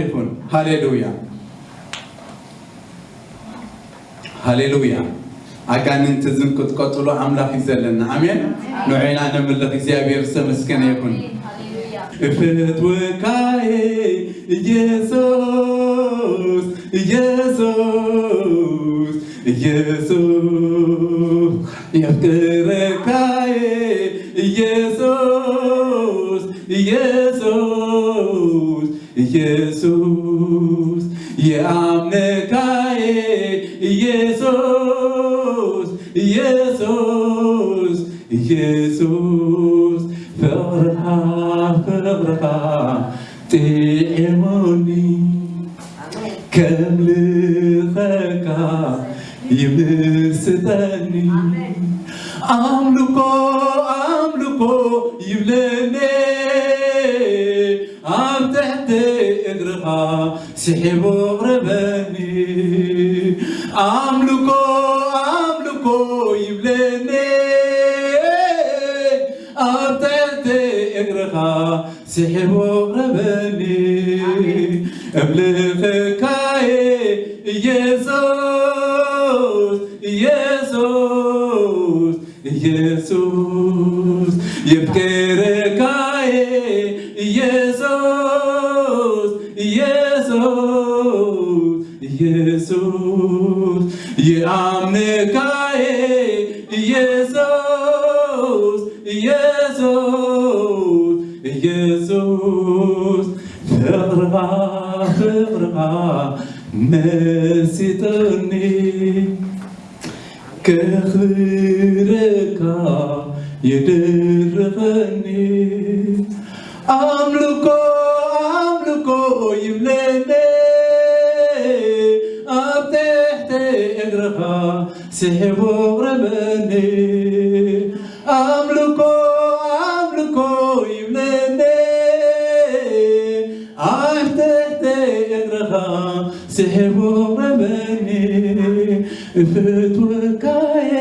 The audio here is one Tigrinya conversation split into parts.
ይኹን። ሃሌሉያ፣ ሃሌሉያ። ኣጋንንቲ ዝንቅጥቀጥሉ ኣምላኽ እዩ ዘለና። ኣሜን። ንዑና ነምልኽ። እግዚኣብሔር ዝተመስገነ ይኹን። እፈትወካየ ኢየሱስ፣ ኢየሱስ፣ ኢየሱስ፣ የፍቅረካየ ኢየሱስ፣ ኢየሱስ፣ ኢየሱስ፣ የኣምነካየ ኢየሱስ፣ ኢየሱስ፣ ኢየሱስ፣ ፍቕርኻ፣ ፍቕርኻ ጥዒሙኒ፣ ከምልኸካ ይምስጠኒ። ኣምልኮ፣ ኣምልኮ ይብለኒ፣ ኣብ ትሕቲ እግርኻ ስሒቡ ኣቕረበኒ። ኣምልኮ፣ ኣምልኮ ይብለኒ፣ ኣብ ትሕቲ እግርኻ ስሒቡ ኣቕረበኒ። ኣምልኸካየ ኢየሱስ፣ ኢየሱስ፣ ኢየሱስ፣ የፍቅረካየ ኢየሱስ፣ ኢየሱስ፣ ኢየሱስ፣ የኣምነካየ ኢየሱስ፣ ኢየሱስ፣ ኢየሱስ፣ ፍቕርኻ፣ ፍቕርኻ መሲጡኒ። ከኽብረካ የድርኸኒ። ኣምልኮ፣ ኣምልኮ ይብለኒ፣ ኣብ ትሕቲ እግርኻ ስሒቡ ኣቕረበኒ። ኣምልኮ፣ ኣምልኮ ይብለኒ፣ ኣብ ትሕቲ እግርኻ ስሒቡ ኣቕረበኒ። እፈትወካየ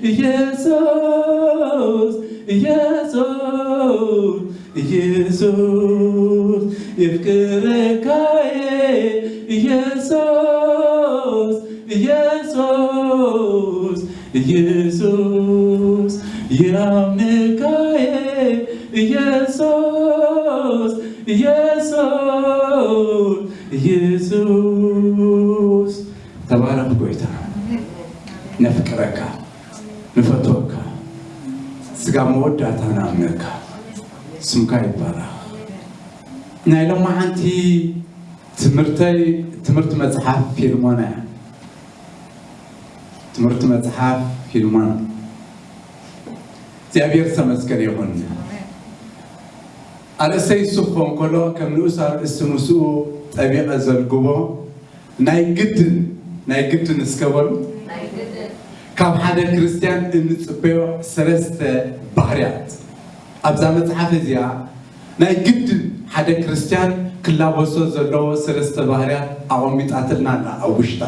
ኢየሱስ፣ ኢየሱስ፣ ኢየሱስ፣ የፍቅረካየ ኢየሱስ፣ ኢየሱስ፣ ኢየሱስ፣ የኣምነካየ ኢየሱስ፣ ኢየሱስ፣ ኢየሱስ። ተባረኽ ጎይታ። ነፍቅረካ፣ ንፈትወካ፣ ስጋ መወዳእታ ንኣምነካ። ስምካ ይባረኽ። ናይ ሎማዓንቲ ትምህርተይ ትምህርቲ መጽሓፍ ፊልሞና እያ። ትምህርቲ መጽሓፍ ፊልሞና። እግዚኣብሔር ዝተመስገነ ይኹን። ኣርእስተይ እሱ ክኾን ከሎ ከም ንኡስ ኣርእስቲ ምስኡ ጠቢቐ ዘልግቦ ናይ ግድን፣ ናይ ግድን እስከ በሉ። ካብ ሓደ ክርስትያን እንጽበዮ ሰለስተ ባህርያት። ኣብዛ መጽሓፍ እዚኣ ናይ ግድን ሓደ ክርስትያን ክላበሶ ዘለዎ ሰለስተ ባህርያት ኣቐሚጣትልና ኣላ ኣብ ውሽጣ።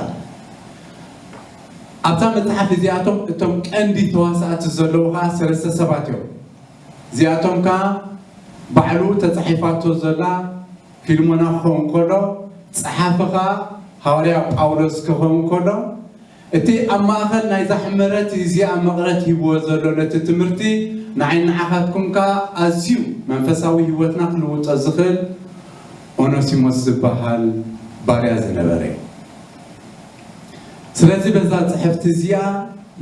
ኣብዛ መጽሓፍ እዚኣቶም እቶም ቀንዲ ተዋሳእቲ ዘለዉ ኸዓ ሰለስተ ሰባት እዮም። እዚኣቶም ከኣ ባዕሉ ተጻሒፋቶ ዘላ ፊልሞና ክኸውን ከሎ፣ ጸሓፊ ኸኣ ሃዋርያ ጳውሎስ ክኸውን ከሎ፣ እቲ ኣብ ማእከል ናይዛ ሕመረት እዚኣ መቕረት ሂብዎ ዘሎ ነቲ ትምህርቲ፣ ንዓይ ንዓኻትኩም ከኣ ኣዝዩ መንፈሳዊ ህይወትና ክልውጦ ዝኽእል ኦነሲሞስ ዝበሃል ባርያ ዝነበረ እዩ። ስለዚ በዛ ጽሕፍቲ እዚኣ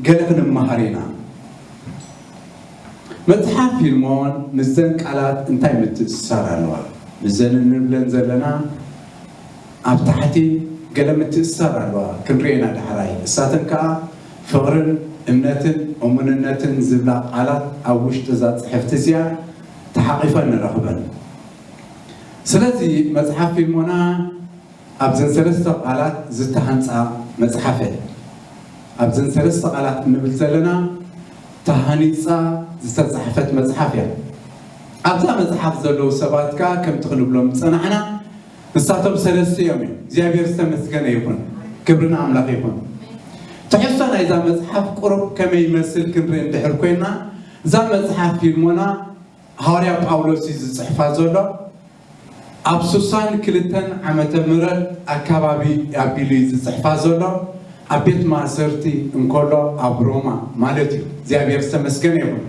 ገለ ክንመሃር ኢና። መጽሓፍ ፊልሞን ምስዘን ቃላት እንታይ ምትእስሳር ኣለዋ? ምስዘን እንብለን ዘለና ኣብ ታሕቲ ገለ ምትእስሳር ኣለዋ፣ ክንርእየና ዳሕራይ። እሳተን ከኣ ፍቕርን እምነትን እሙንነትን ዝብላ ቃላት ኣብ ውሽጢ እዛ ጽሕፍቲ እዚኣ ተሓቒፈን ንረኽበን። ስለዚ መጽሓፍ ፊልሞና ኣብዘን ሰለስተ ቃላት ዝተሃንጻ መጽሓፍ እያ። ኣብዘን ሰለስተ ቃላት እንብል ዘለና ተሃኒጻ ዝተጻሕፈት መጽሓፍ እያ። ኣብዛ መጽሓፍ ዘለዉ ሰባት ከኣ ከምቲ ክንብሎም ዝጸናሕና ንሳቶም ሰለስተ እዮም እዮም። እግዚኣብሔር ዝተመስገነ ይኹን። ክብሪ ንኣምላኽ ይኹን። ትሕዝቶ ናይዛ መጽሓፍ ቁሩብ ከመይ ይመስል ክንርኢ እንድሕር ኮይና፣ እዛ መጽሓፍ ፊልሞና ሃዋርያ ጳውሎስ እዩ ዝጽሕፋ ዘሎ። ኣብ ሱሳን ክልተን ዓመተ ምህረት ኣካባቢ ኣቢሉ እዩ ዝጽሕፋ ዘሎ። ኣብ ቤት ማእሰርቲ እንከሎ ኣብ ሮማ ማለት እዩ። እግዚኣብሔር ዝተመስገነ ይኹን።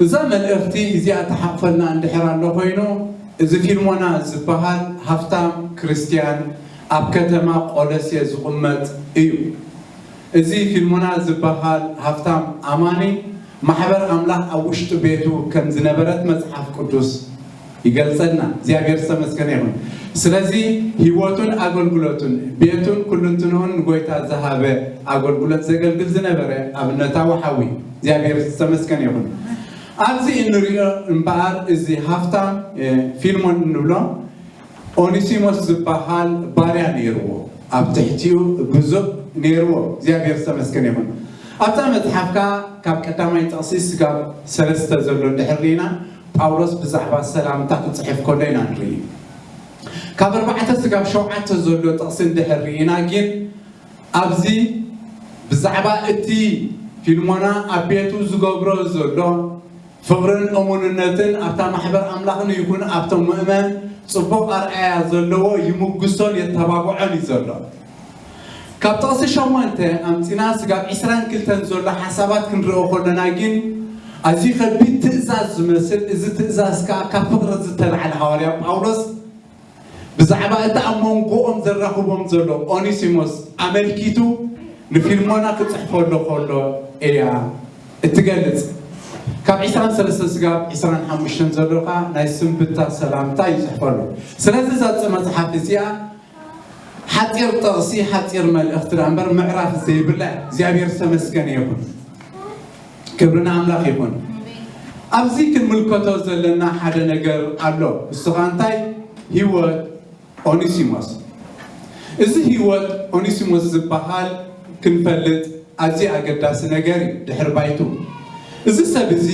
እዛ መልእኽቲ እዚኣ ተሓቕፈልና እንድሕር ኣሎ ኮይኑ፣ እዚ ፊልሞና ዝበሃል ሃፍታም ክርስትያን ኣብ ከተማ ቆለሴ ዝቕመጥ እዩ። እዚ ፊልሞና ዝበሃል ሃፍታም ኣማኒ ማሕበር ኣምላኽ ኣብ ውሽጢ ቤቱ ከም ዝነበረት መጽሓፍ ቅዱስ ይገልጸልና። እግዚኣብሔር ዝተመስገነ ይኹን። ስለዚ ህይወቱን ኣገልግሎቱን ቤቱን ኩልንትንኡን ንጎይታ ዝሃበ ኣገልግሎት ዘገልግል ዝነበረ ኣብነታዊ ሓዊ እግዚኣብሔር ዝተመስገነ ይኹን። ኣብዚ እንሪኦ እምበኣር እዚ ሃፍታም ፊልሞን እንብሎ ኦኒሲሞስ ዝበሃል ባርያ ነይርዎ፣ ኣብ ትሕቲኡ ብዙእ ነይርዎ። እግዚኣብሔር ዝተመስገነ ይኹን። ኣብዛ መጽሓፍካ ካብ ቀዳማይ ጥቕሲ ስጋብ ሰለስተ ዘሎ እንድሕር ርኢና ጳውሎስ ብዛዕባ ሰላምታ ክጽሕፍ ከሎ ኢና ንርኢ። ካብ ኣርባዕተ ስጋብ ሸውዓተ ዘሎ ጥቕሲ እንድሕር ርኢና ግን ኣብዚ ብዛዕባ እቲ ፊልሞና ኣብ ቤቱ ዝገብሮ ዘሎ ፍቕርን እሙንነትን ኣብታ ማሕበር ኣምላኽን ይኹን ኣብቶም ምእመን ጽቡቕ ኣርኣያ ዘለዎ ይምጉሶን የተባብዖን እዩ ዘሎ። ካብ ጥቕሲ ሸሞንተ ኣምጺና ስጋብ ዕስራን ክልተን ዘሎ ሓሳባት ክንርኦ ከለና ግን ኣዝዩ ከቢድ ትእዛዝ ዝመስል፣ እዚ ትእዛዝ ከኣ ካብ ፍቕሪ ዝተላዕለ ሃዋርያ ጳውሎስ ብዛዕባ እቲ ኣብ መንጎኦም ዘራኽቦም ዘሎ ኦኒሲሞስ ኣመልኪቱ ንፊልሞና ክጽሕፈሉ ከሎ እያ እትገልጽ። ካብ ዕስራን ሰለስተን ስጋብ ዕስራን ሓሙሽተን ዘሎ ከኣ ናይ ስንብታ ሰላምታ ይጽሕፈሉ። ስለዚ እዛ መጽሓፍ እዚኣ ሓጺር ጥቕሲ፣ ሓጺር መልእኽቲ ደኣ እምበር ምዕራፍ ዘይብላ እያ። እግዚኣብሔር ዝተመስገነ ይኹን። ክብሪ ንኣምላኽ ይኹን። ኣብዚ ክንምልከቶ ዘለና ሓደ ነገር ኣሎ። እሱ ኸኣ እንታይ? ህይወት ኦኒሲሞስ። እዚ ህይወት ኦኒሲሞስ ዝበሃል ክንፈልጥ ኣዝዩ ኣገዳሲ ነገር እዩ። ድሕሪ ባይቱ፣ እዚ ሰብ እዚ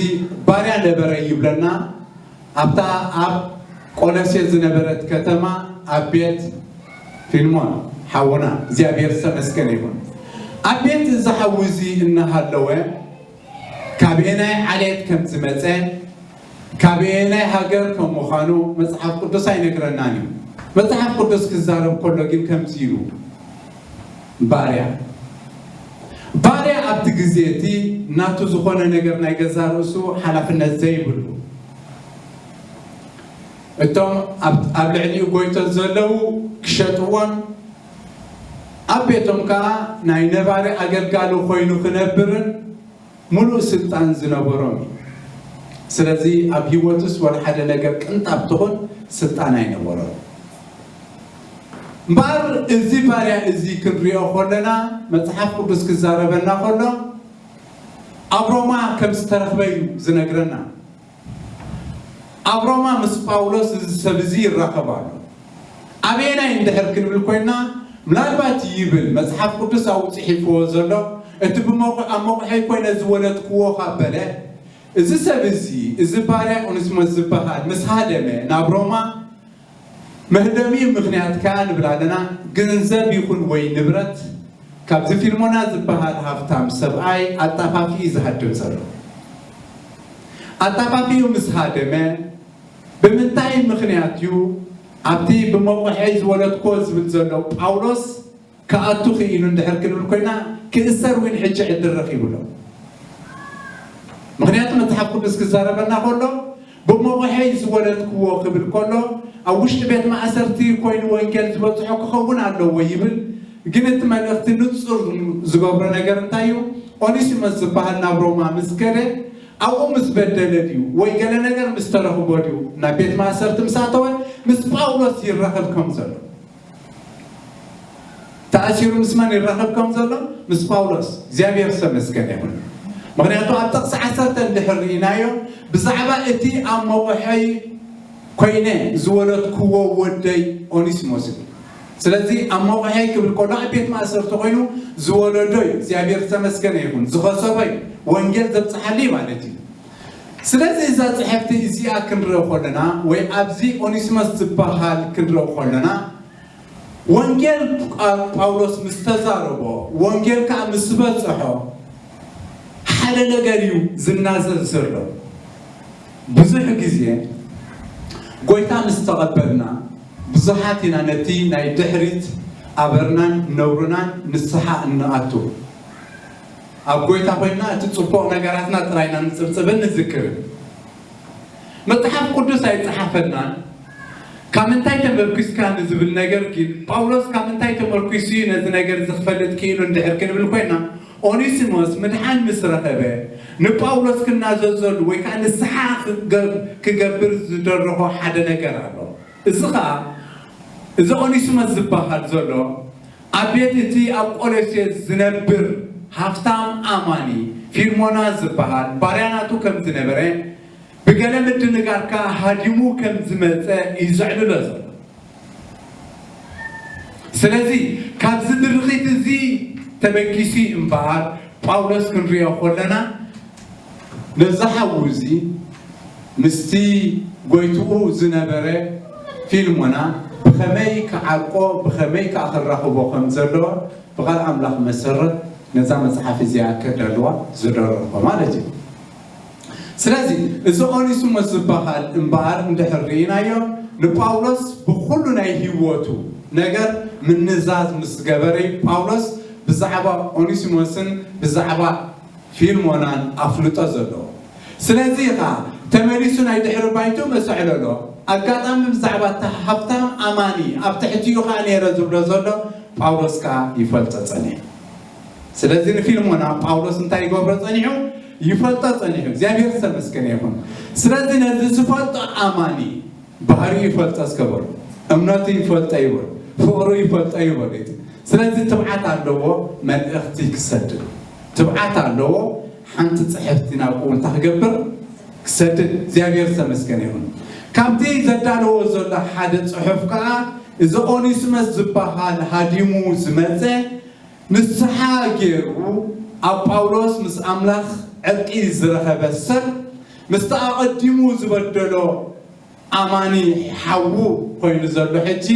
ባርያ ነበረ ይብለና። ኣብታ ኣብ ቆሎሴ ዝነበረት ከተማ ኣብ ቤት ፊልሞን ሓውና፣ እግዚኣብሔር ዝተመስገነ ይኹን። ኣብ ቤት እዚ ሓዊ እዚ እናሃለወ ካበየናይ ዓሌት ከም ዝመጸ፣ ካበየናይ ሃገር ከም ምዃኑ መጽሓፍ ቅዱስ ኣይነግረናን እዩ። መጽሓፍ ቅዱስ ክዛረብ ከሎ ግን ከምዚ ኢሉ፣ ባርያ፣ ባርያ ኣብቲ ግዜ እቲ ናቱ ዝኾነ ነገር ናይ ገዛ ርእሱ ሓላፍነት ዘይብሉ፣ እቶም ኣብ ኣብ ልዕሊኡ ጎይቶት ዘለዉ ክሸጥዎን ኣብ ቤቶም ከኣ ናይ ነባሪ ኣገልጋሊ ኮይኑ ክነብርን ምሉእ ስልጣን ዝነበሮም እዩ። ስለዚ ኣብ ህይወቱስ ወላ ሓደ ነገር ቅንጣብ ትኹን ስልጣን ኣይነበሮም። እምበኣር እዚ ባርያ እዚ ክንሪኦ ከለና መጽሓፍ ቅዱስ ክዛረበና ከሎ ኣብ ሮማ ከም ዝተረኽበ እዩ ዝነግረና። ኣብ ሮማ ምስ ጳውሎስ እዚ ሰብ እዚ ይራኸብ ኣሎ። ኣበየናይ እንድሕር ክንብል ኮይና፣ ምናልባት ይብል መጽሓፍ ቅዱስ ኣብኡ ጽሒፍዎ ዘሎ፣ እቲ ብመቑ-፣ ኣብ መቑሐይ ኮይነ ዝወለድክዎ ካብ በለ፣ እዚ ሰብ እዚ፣ እዚ ባርያ ኦኔሲሞስ ዝበሃል ምስ ሃደመ ናብ ሮማ፣ መህደሚኡ ምኽንያት ከኣ ንብል ኣለና፣ ገንዘብ ይኹን ወይ ንብረት ካብዚ ፊልሞና ዝበሃል ሃብታም ሰብኣይ ኣጣፋፊ እዩ ዝሃድም ዘሎ። ኣጣፋፊኡ ምስ ሃደመ፣ ብምንታይ ምኽንያት እዩ ኣብቲ ብመቑሐይ ዝወለድኮ ዝብል ዘሎ ጳውሎስ ክኣቱ ክኢሉ እንድሕር ክንብል ኮይና፣ ክእሰር እውን ሕጂ ዕድል ረኺቡ ኣሎ። ምኽንያቱ መጽሓፍ ቅዱስ ክዛረበና ከሎ፣ ብመቑሐይ ዝወለድክዎ ክብል ከሎ፣ ኣብ ውሽጢ ቤት ማእሰርቲ ኮይኑ ወንጌል ዝበጽሖ ክኸውን ኣለዎ ይብል። ግን እቲ መልእኽቲ ንጹር ዝገብሮ ነገር እንታይ እዩ? ኦኔሲሞስ ዝበሃል ናብ ሮማ ምስ ከደ፣ ኣብኡ ምስ በደለ ድዩ ወይ ገለ ነገር ምስ ተረኽቦ ድዩ ናብ ቤት ማእሰርቲ ምስ ኣተወ ምስ ጳውሎስ ይራኸብ ከም ዘሎ? ተኣሲሩ ምስ መን ይራኸብ ከም ዘሎ? ምስ ጳውሎስ። እግዚኣብሔር ዝተመስገነ ይኹን። ምኽንያቱ ኣብ ጥቕሲ ዓሰርተ እንድሕር ርኢናዮ፣ ብዛዕባ እቲ ኣብ መቑሐይ ኮይነ ዝወለድክዎ ወደይ ኦኔሲሞስ እዩ። ስለዚ ኣብ መቑሐይ ክብል ከሎ ኣብ ቤት ማእሰርቲ ኮይኑ ዝወለዶ እዩ። እግዚኣብሔር ዝተመስገነ ይኹን። ዝኸሰቦ እዩ። ወንጌል ዘብጽሓሉ እዩ ማለት እዩ። ስለዚ እዛ ጽሕፍቲ እዚኣ ክንርኢ ከለና ወይ ኣብዚ ኦኔሲሞስ ዝበሃል ክንርኢ ከለና ወንጌል ጳ-፣ ጳውሎስ ምስ ተዛረቦ፣ ወንጌል ከኣ ምስ በጽሖ፣ ሓደ ነገር እዩ ዝናዘዝ ዘሎ። ብዙሕ ግዜ ጎይታ ምስ ተቐበልና ብዙሓት ኢና ነቲ ናይ ድሕሪት ኣበርናን ነውርናን ንስሓ እንኣቱ። ኣብ ጎይታ ኮይንና እቲ ጽቡቕ ነገራትና ጥራይና ንጽብጽብን ንዝክርን። መጽሓፍ ቅዱስ ኣይጸሓፈናን ካብ ምንታይ ተመርኪስካ ንዝብል ነገር ግን ጳውሎስ ካብ ምንታይ ተመርኪሱ እዩ ነዚ ነገር እዚ ክፈልጥ ክኢሉ እንድሕር ክንብል ኮይና፣ ኦኒሲሞስ ምድሓን ምስ ረኸበ ንጳውሎስ ክናዘዘሉ ወይ ከዓ ንስሓ ክገብ- ክገብር ዝደረኾ ሓደ ነገር ኣሎ። እዚ ከዓ እዚ ኦኒሲሞስ ዝበሃል ዘሎ ኣብ ቤት እቲ ኣብ ቆሎሴ ዝነብር ሃፍታም ኣማኒ ፊልሞና ዝበሃል ባርያ ናቱ ከም ዝነበረ ብገለ ምድንጋር ከዓ ሃዲሙ ከም ዝመፀ እዩ ዘዕልሎ ዘሎ። ስለዚ ካብዚ ድርኺት እዚ ተበጊሱ እምበኣር ጳውሎስ ክንሪኦ ከለና ነዚ ሓዉ እዚ ምስቲ ጎይትኡ ዝነበረ ፊልሞና ብኸመይ ክዓርቆ ብኸመይ ከዓ ክራኽቦ ከም ዘለዎ ብቓል ኣምላኽ መሰረት ነዛ መጽሓፍ እዚኣ ከዳልዋ ዝደረኾ ማለት እዩ። ስለዚ እዚ ኦኒስሞስ ዝበሃል እምበኣር እንድሕር ርኢናዮ ንጳውሎስ ብኹሉ ናይ ህይወቱ ነገር ምንዛዝ ምስ ገበረ እዩ ጳውሎስ ብዛዕባ ኦኒስሞስን ብዛዕባ ፊልሞናን ኣፍልጦ ዘለዎ። ስለዚ ኸዓ ተመሊሱ ናይ ድሕሪ ባይቱ መሰዕለሎ ኣጋጣሚ ብዛዕባ እታ ሃብታም ኣማኒ ኣብ ትሕቲኡ ኸዓ ነይረ ዝብሎ ዘሎ ጳውሎስ ከኣ ይፈልጦ ጸኒሑ። ስለዚ ንፊልሞና ጳውሎስ እንታይ ይገብሮ ጸኒሑ? ይፈልጦ ጸኒሑ። እግዚኣብሔር ዝተመስገነ ይኹን። ስለዚ ነዚ ዝፈልጦ ኣማኒ ባህሪኡ ይፈልጦ እስከ በሉ። እምነቱ ይፈልጦ ይበሉ። ፍቕሩ ይፈልጦ ይበሉ። ስለዚ ትብዓት ኣለዎ መልእኽቲ ክሰድድ። ትብዓት ኣለዎ ሓንቲ ጽሕፍቲ ናብ ቁምታ ክገብር ክሰድድ እግዚኣብሔር ዝተመስገነ ይኹን። ካብቲ ዘዳለዎ ዘሎ ሓደ ጽሑፍ ከኣ እዚ ኦኒስመስ ዝበሃል ሃዲሙ ዝመጸ ንስሓ ገይሩ ኣብ ጳውሎስ ምስ ኣምላኽ ዕርቂ ዝረኸበ ሰብ ምስቲ ኣቐዲሙ ዝበደሎ ኣማኒ ሓዉ ኮይኑ ዘሎ ሕጂ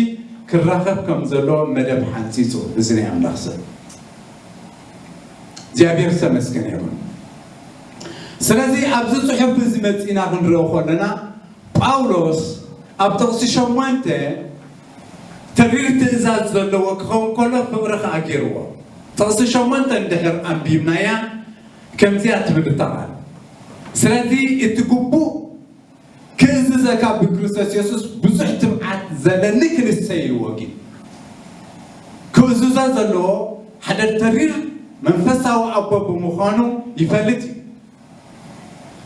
ክራኸብ ከም ዘሎ መደብ ሓንፂፁ እዚ ናይ ኣምላኽ ሰብ እግዚኣብሔር ዝተመስገነ ይኹን። ስለዚ ኣብዚ ፅሑፍ እዚ መፂና ክንረኦ ከለና ጳውሎስ ኣብ ጥቕሲ ሸሞንተ ተሪር ትእዛዝ ዘለዎ ክኸውን ከሎ ፍቕሪ ከዓ ገይርዎ። ጥቕሲ ሸሞንተ እንድሕር ኣንቢብናያ ከምዚኣ ትብል እታ ቃል፣ ስለዚ እቲ ግቡእ ክእዝዘካ ብክርስቶስ የሱስ ብዙሕ ትብዓት ዘለኒ ክንሰይ ኢልዎ ግን ክእዝዞ ዘለዎ ሓደ ተሪር መንፈሳዊ ኣቦ ብምዃኑ ይፈልጥ እዩ።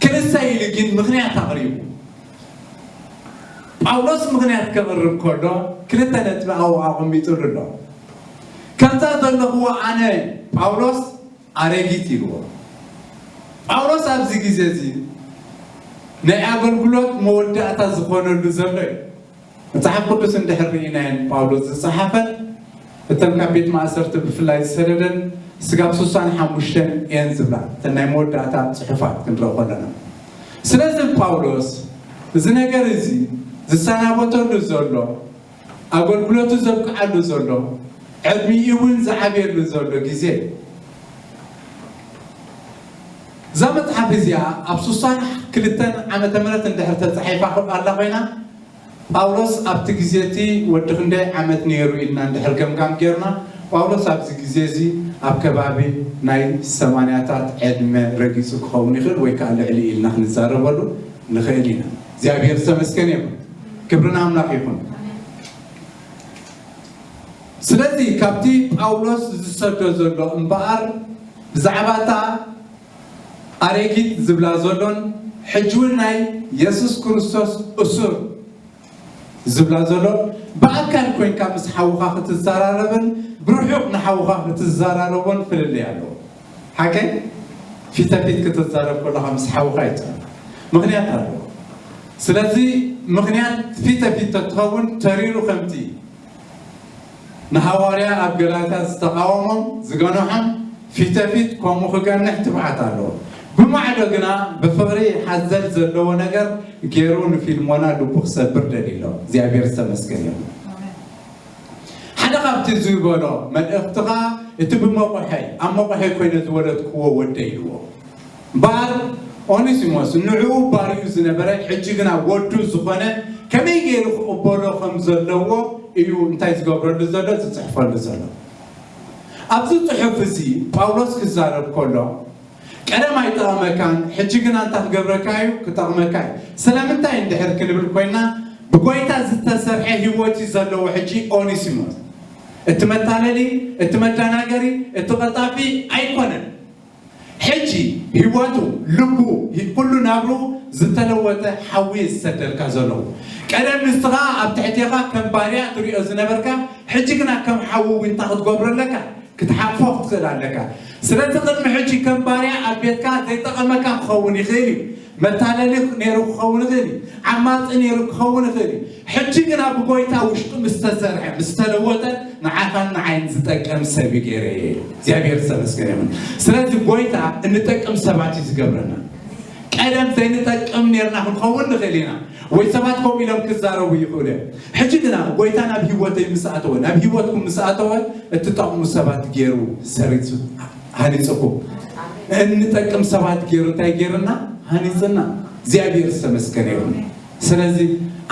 ክንሰይ ኢሉ ግን ምኽንያት ኣቕሪቡ። ጳውሎስ ምኽንያት ከቕርብ ከሎ ክልተ ነጥቢ ኣብኡ ኣቐሚጡሉ ኣሎ። ከምዛ ዘለኽዎ ኣነ ጳውሎስ ኣረጊት ኢልዎ። ጳውሎስ ኣብዚ ግዜ እዚ ናይ ኣገልግሎት መወዳእታ ዝኾነሉ ዘሎ እዩ። መጽሓፍ ቅዱስ እንድሕር ርኢናየን ጳውሎስ ዝጸሓፈን እተን ካብ ቤት ማእሰርቲ ብፍላይ ዝሰደደን ስጋብ ስሳን ሓሙሽተን እየን ዝብላ እተን ናይ መወዳእታ ጽሑፋት ክንረኦ ከለና። ስለዚ ጳውሎስ እዚ ነገር እዚ ዝሰናበተሉ ዘሎ ኣገልግሎቱ ዘብቅዓሉ ዘሎ ዕድሚኡ እውን ዝዓብየሉ ዘሎ ግዜ እዩ። እዛ መጽሓፍ እዚኣ ኣብ ስሳን ክልተን ዓመተ ምህረት እንድሕር ተጻሒፋ ኣላ ኮይና ጳውሎስ ኣብቲ ግዜ እቲ ወዲ ክንደይ ዓመት ነይሩ ኢልና እንድሕር ገምጋም ጌርና ጳውሎስ ኣብዚ ግዜ እዚ ኣብ ከባቢ ናይ ሰማንያታት ዕድመ ረጊጹ ክኸውን ይኽእል ወይ ከዓ ልዕሊ ኢልና ክንዛረበሉ ንኽእል ኢና። እግዚኣብሔር ዝተመስገነ ይኹን። ክብሪ ንኣምላኽ ይኹን። ስለዚ ካብቲ ጳውሎስ ዝሰዶ ዘሎ እምበኣር ብዛዕባ እታ ኣረጊት ዝብላ ዘሎን ሕጂ እውን ናይ የሱስ ክርስቶስ እሱር ዝብላ ዘሎ ብኣካል ኮይንካ ምስ ሓውኻ ክትዘራረብን ብርሑቕ ንሓውኻ ክትዘራረቦን ፍልልይ ኣለዎ። ሓቀ ፊተፊት ክትዛረብ ከለኻ ምስ ሓውኻ ይፅዕር ምኽንያት ኣለዎ። ስለዚ ምኽንያት ፊተፊት ተትኸውን ተሪሩ ከምቲ ንሃዋርያ ኣብ ገላትያ ዝተቓወሞም ዝገንሖም ፊተፊት ከምኡ ክገንሕ ትብዓት ኣለዎ። ብማዕዶ ግና ብፍቕሪ ሓዘል ዘለዎ ነገር ገይሩ ንፊልሞና ልቡ ክሰብር ደልዩ ኣሎ። እግዚኣብሔር ዝተመስገን እዩ። ሓደ ካብቲ ዝበሎ መልእኽቲ ኸዓ እቲ ብመቑሐይ ኣብ መቑሐይ ኮይነ ዝወለድክዎ ወደይ ኢልዎ። እምበኣር ኦኔሲሞስ ንዕኡ ባርዩ ዝነበረ ሕጂ ግና ወዱ ዝኾነ ከመይ ገይሩ ክቕበሎ ከም ዘለዎ እዩ እንታይ ዝገብረሉ ዘሎ ዝጽሕፈሉ ዘሎ። ኣብዚ ጽሑፍ እዚ ጳውሎስ ክዛረብ ከሎ ቀደም ኣይጠቐመካን፣ ሕጂ ግና እንታይ ክገብረካ እዩ? ክጠቕመካ እዩ። ስለምንታይ እንድሕር ክንብል ኮይና ብጎይታ ዝተሰርሐ ህይወት እዩ ዘለዎ ሕጂ ኦኔሲሞስ። እቲ መታለሊ፣ እቲ መደናገሪ፣ እቲ ቀጣፊ ኣይኮነን። ሕጂ ህይወቱ፣ ልቡ፣ ኩሉ ናብሩ ዝተለወጠ ሓዊ ዝሰደልካ ዘለዉ። ቀደም ንስኻ ኣብ ትሕቴኻ ከም ባርያ ትሪኦ ዝነበርካ ሕጂ ግና ከም ሓዊ ዊንታ ክትገብሮ ኣለካ። ክትሓቅፎ ክትኽእል ኣለካ። ስለዚ ቅድሚ ሕጂ ከም ባርያ ኣብ ቤትካ ዘይጠቐመካ ክኸውን ይኽእል እዩ። መታለሊ ነይሩ ክኸውን ይኽእል እዩ። ዓማፂ ነይሩ ክኸውን ይኽእል እዩ። ሕጂ ግና ብጎይታ ውሽጡ ምስ ተሰርሐ ምስ ተለወጠ ንዓኻን ንዓይን ዝጠቀም ሰብ እዩ ገይረ እየ። እግዚኣብሔር ዝተመስገነ ይኹን። ስለዚ ጎይታ እንጠቅም ሰባት እዩ ዝገብረና። ቀደም ዘይንጠቅም ነርና ክንኸውን ንኽእል ኢና ወይ ሰባት ከምኡ ኢሎም ክዛረቡ ይኽእሉ እዮም። ሕጂ ግና ጎይታ ናብ ህይወተይ ምስ ኣተወ ናብ ህይወትኩም ምስ ኣተወ እትጠቕሙ ሰባት ገይሩ ሰሪቱ ሃኒፅኩም። እንጠቅም ሰባት ገይሩ እንታይ ገይርና ሃኒፅና። እግዚኣብሔር ዝተመስገነ ይኹን። ስለዚ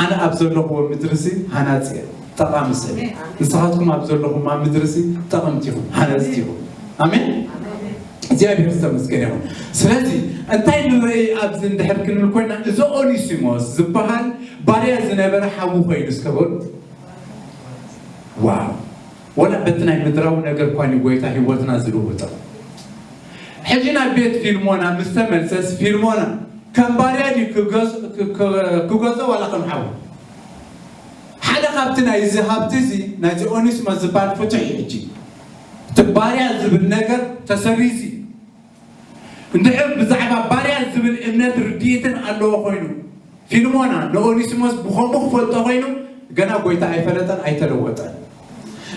ኣነ ኣብ ዘለኹዎ ምድርሲ ሃናፂ እየ፣ ጠቓሚ ሰብ እየ። ንስኻትኩም ኣብ ዘለኹም ኣብ ምድርሲ ጠቐምቲ ይኹም ሃነፅቲ ይኹም። ኣሜን። እግዚኣብሔር ዝተመስገነ ይኹን። ስለዚ እንታይ ንርኢ ኣብዚ እንድሕር ክንብል ኮይና እዚ ኦኒሲሞስ ዝበሃል ባርያ ዝነበረ ሓዊ ኮይኑ እስከበሉ ዋው። ወላ በቲ ናይ ምድራዊ ነገር እኳ ንጎይታ ህይወትና ዝልውጦ። ሕጂ ናብ ቤት ፊልሞና ምስ ተመልሰስ ፊልሞና ከም ባርያ ድዩ ክገዝ- ክ- ክ- ክገዞ ዋላ ከም ሓዊ? ሓደ ካብቲ ናይዚ ሃብቲ እዚ ናይዚ ኦኒስሞስ ዝበሃል ፍቱሕ እዩ። ሕጂ እቲ ባርያ ዝብል ነገር ተሰሪዙ እዩ። እንድሕር ብዛዕባ ባርያ ዝብል እምነት ርድኢትን ኣለዎ ኮይኑ ፊልሞና ንኦኒስሞስ ብኸምኡ ክፈልጦ ኮይኑ ገና ጎይታ ኣይፈለጠን ኣይተለወጠን።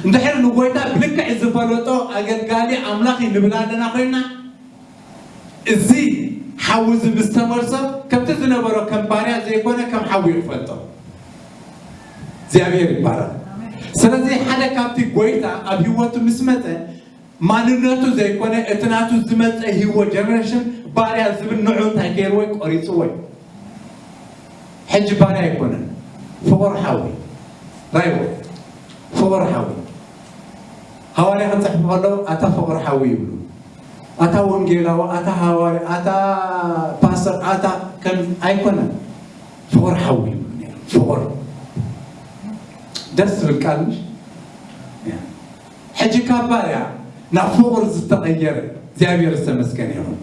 እንድሕር ንጎይታ ብልክዕ ዝፈለጦ ኣገልጋሊ ኣምላኽ እዩ ንብል ኣለና ኮይንና እዚ ሓዊ እዚ ምስ ተመልሶ ከምቲ ዝነበሮ ከም ባርያ ዘይኮነ ከም ሓዊ እዩ ክፈልጦ። እግዚኣብሔር ይባረክ። ስለዚ ሓደ ካብቲ ጎይታ ኣብ ህይወቱ ምስ መፀ ማንነቱ ዘይኮነ እቲ ናቱ ዝመፀ ህይወት ጀነሬሽን ባርያ ዝብል ንዑ እንታይ ገይርዎ እዩ? ቆሪፅዎ እዩ። ሕጂ ባርያ ኣይኮነን። ፍቑር ሓዊ ራይዎ ፍቑር ሓዊ ሃዋርያ ክፅሕፉ ከለዉ ኣታ ፍቑር ሓዊ ይብሉ። ኣታ ወንጌላዊ፣ ኣታ ሃዋርያ፣ ኣታ ፓስተር፣ ኣታ ከም ኣይኮነን። ፍቑር ሓዊ ይብሉ ነይሮም። ፍቑር ደስ ዝብል ቃል ምሽ? ሕጂ ካብ ባርያ ናብ ፍቑር ዝተቐየረ እግዚኣብሔር ዝተመስገነ ይኹን።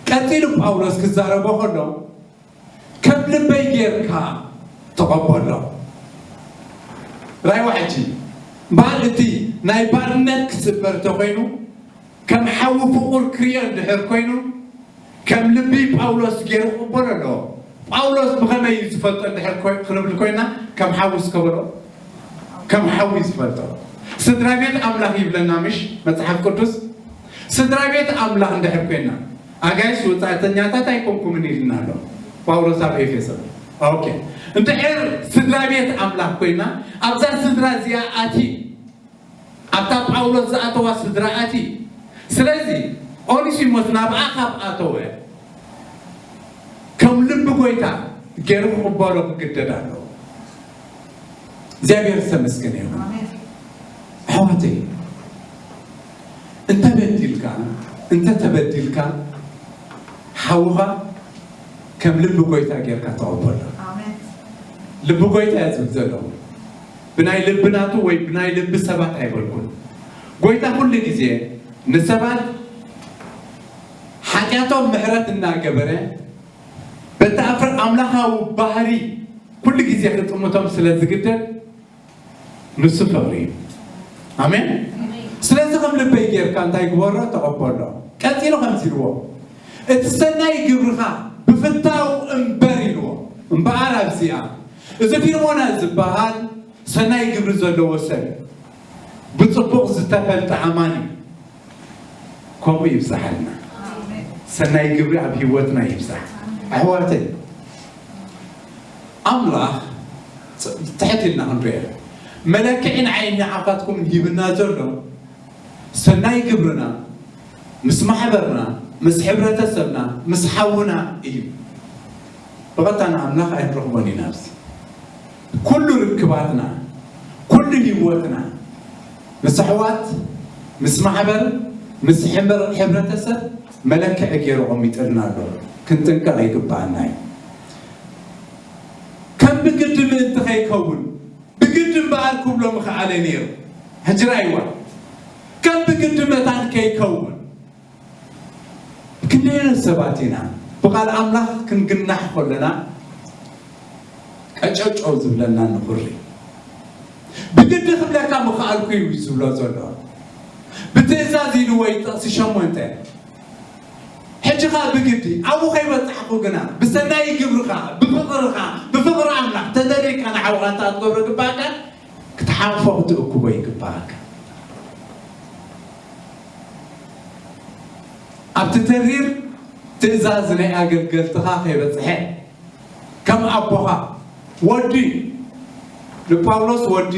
ቀፂሉ ጳውሎስ ክዛረቦ ከሎ ከም ልበይ ጌርካ ተቐበሎ። ራይዋ ሕጂ እምበኣር እቲ ናይ ባርነት ክስበር እንተኮይኑ ከም ሓዊ ፍቑር ክርእዮ እንድሕር ኮይኑ ከም ልቢ ጳውሎስ ገይሩ ክቕበሎ ኣለዎ። ጳውሎስ ብኸመይ እዩ ዝፈልጦ እንድሕር ኮይ- ክንብል ኮይና ከም ሓዊ እስከበሎ ከም ሓዊ እዩ ዝፈልጦ። ስድራ ቤት ኣምላኽ ይብለና ምሽ መጽሓፍ ቅዱስ? ስድራ ቤት ኣምላኽ እንድሕር ኮይና ኣጋይሽ ወጻእተኛታት ኣይኮንኩምን ኢልና ኣሎ ጳውሎስ ኣብ ኤፌሶን። ኦኬ እንድሕር ስድራ ቤት ኣምላኽ ኮይና ኣብዛ ስድራ እዚኣ ኣቲ ኣብታ ጳውሎስ ዝኣተዋ ስድራ ኣቲ። ስለዚ ኦኒሲሞስ ናብኣ ካብ ኣተወ ከም ልቢ ጎይታ ገይሩ ክቕበሎ ክግደድ ኣለዎ። እግዚኣብሔር ዝተመስገነ ይኹን። ኣሕዋተይ እንተበዲልካ እንተተበዲልካ ሓውኻ ከም ልቢ ጎይታ ጌርካ ተቐበሎ። ልቢ ጎይታ እያ ዝብል ዘለኹ። ብናይ ልቢ ናቱ ወይ ብናይ ልቢ ሰባት ኣይበልኩን። ጎይታ ኩሉ ግዜ ንሰባት ሓጢኣቶም ምሕረት እናገበረ በቲ ኣፍረ ኣምላኻዊ ባህሪ ኩሉ ግዜ ክጥምቶም ስለ ዝግደድ ንሱ ፍቕሪ እዩ። ኣሜን። ስለዚ ከም ልበይ ጌርካ እንታይ ግበሮ ተቐበሎ። ቀፂሉ ከምዚ ኢልዎ እቲ ሰናይ ግብርኻ ብፍታው እምበር ኢልዎ። እምበኣር ኣብዚኣ እዚ ፊልሞና ዝበሃል ሰናይ ግብሪ ዘለዎ ሰብ ብፅቡቕ ዝተፈልጠ ኣማኒ ከምኡ ይብዛሓልና። ሰናይ ግብሪ ኣብ ህይወትና ይብዛሕ። ኣሕዋተይ ኣምላኽ ትሕት ኢልና ክንሪኦ መለክዒ ንዓይ ንዓኻትኩም ሂብና ዘሎ ሰናይ ግብርና ምስ ማሕበርና ምስ ሕብረተሰብና፣ ምስ ሓውና እዩ። ብቐጥታ ንኣምላኽ ኣይንረኽቦን ኢና። ኣብዚ ኩሉ ርክባትና፣ ኩሉ ህይወትና ምስ ኣሕዋት፣ ምስ ማሕበር፣ ምስ ሕብረ-፣ ሕብረተሰብ መለክዒ ገይሩ ቐሚጥልና ኣሎ። ክንጥንቀቕ ይግብኣና እዩ። ከም ብግዲ ምእንቲ ከይከውን፣ ብግዲ እምበኣር ክብሎ ምኽኣለ ነይሩ። ሕጂ ራእይዋ፣ ከም ብግዲ መታን ከይከውን፣ ክንደየናይ ሰባት ኢና ብቓል ኣምላኽ ክንግናሕ ከለና ቀጨውጨው ዝብለና ንኹሪ። ብግዲ ክብለካ ምኽኣልኩ እዩ ዝብሎ ዘሎ። ብትእዛዝ ኢልዎ እዩ ጥቕሲ ሸሞንተ። ሕጂ ኸኣ ብግዲ ኣብኡ ከይበጻሕኩ ግና ብሰናይ ግብርኻ፣ ብፍቕርኻ፣ ብፍቕሪ ኣምላኽ ተደሊካ ንሓውኻ እንታይ ክትገብሮ ይግባእካ? ክትሓቕፎ ክትእክቦ ይግባእካ። ኣብቲ ተሪር ትእዛዝ ናይ ኣገልገልትኻ ከይበጽሐ ከም ኣቦኻ ወዲ ንጳውሎስ ወዲ።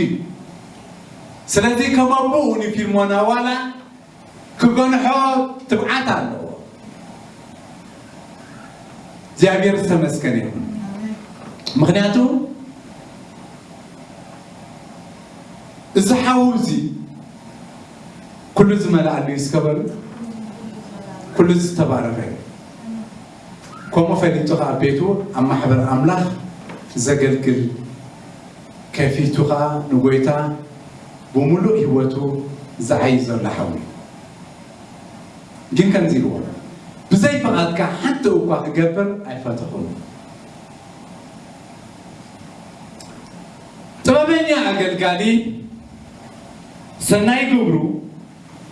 ስለዚ ከም ኣቦኡ ንፊልሞና ዋላ ክገንሖ ትብዓት ኣለዎ። እግዚኣብሔር ዝተመስገነ ይኹን። ምኽንያቱ እዚ ሓው እዚ ኩሉ ዝመልኣሉ እዩ። እስከ በሉ፣ ኩሉ ዝተባረኸ እዩ። ከምኡ ፈሊጡ ኸዓ ቤቱ ኣብ ማሕበር ኣምላኽ ዘገልግል፣ ከፊቱ ኸዓ ንጎይታ ብምሉእ ህይወቱ ዝዓዪ ዘሎ ሓው እዩ። ግን ከምዚ ኢልዎ፣ ብዘይ ፍቓድካ ሓንቲ እኳ ክገብር ኣይፈተኹን። ጥበበኛ ኣገልጋሊ ሰናይ ግብሩ፣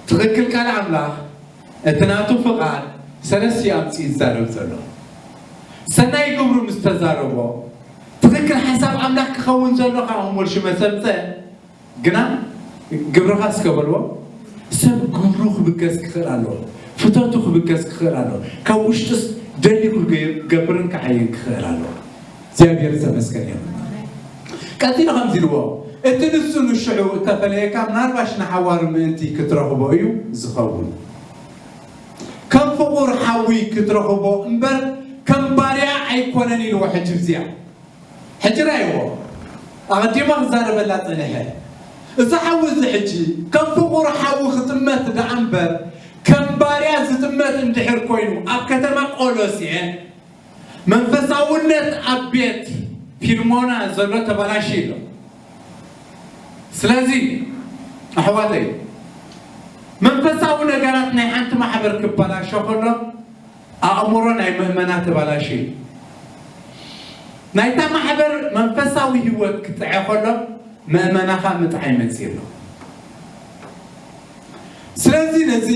ትኽክል ቃል ኣምላኽ፣ እቲ ናቱ ፍቓድ ሰለስቲኡ ኣምጺኡ ዝዛረብ ዘሎ። ሰናይ ግብሩ ምስ ተዛረቦ፣ ትኽክል ሓሳብ ኣምላኽ ክኸውን ዘሎ ካብ እሞ ሽመ ሰምጸ፣ ግና ግብርኻ እስከ በልዎ። ሰብ ግብሩ ክብገስ ክኽእል ኣለዎ። ፍተቱ ክብገስ ክኽእል ኣለዎ። ካብ ውሽጡስ ደልዩ ክገ-፣ ክገብርን ክዓይን ክኽእል ኣለዎ። እግዚኣብሔር ዝተመስገነ ይኹን። ቀጺሉ ከምዚ ኢልዎ፣ እቲ ንሱ ንሽዑ እተፈለየካ ምናልባሽ ንሓዋሩ ምእንቲ ክትረኽቦ እዩ ዝኸውን። ከም ፍቑር ሓዊ ክትረኽቦ እምበር ከም ባርያ ኣይኮነን ኢልዎ። ሕጂ እዚኣ ሕጂ ራእይዎ፣ ኣቐዲማ ክዛረበላ ጸኒሐ። እዚ ሓዊ እዚ ሕጂ ከም ፍቑር ሓዊ ክጥመት ደኣ እምበር ከም ባርያ ዝጥመት እንድሕር ኮይኑ ኣብ ከተማ ቆሎሴ መንፈሳውነት ኣብ ቤት ፊልሞና ዘሎ ተበላሽዩ ኣሎ። ስለዚ ኣሕዋተይ፣ መንፈሳዊ ነገራት ናይ ሓንቲ ማሕበር ክበላሾ ከሎ ኣእምሮ ናይ ምእመና ተበላሽዩ እዩ። ናይታ ማሕበር መንፈሳዊ ህይወት ክጥዐ ከሎ ምእመናኻ ምጥዓይ መጽእ ኣሎ። ስለዚ ነዚ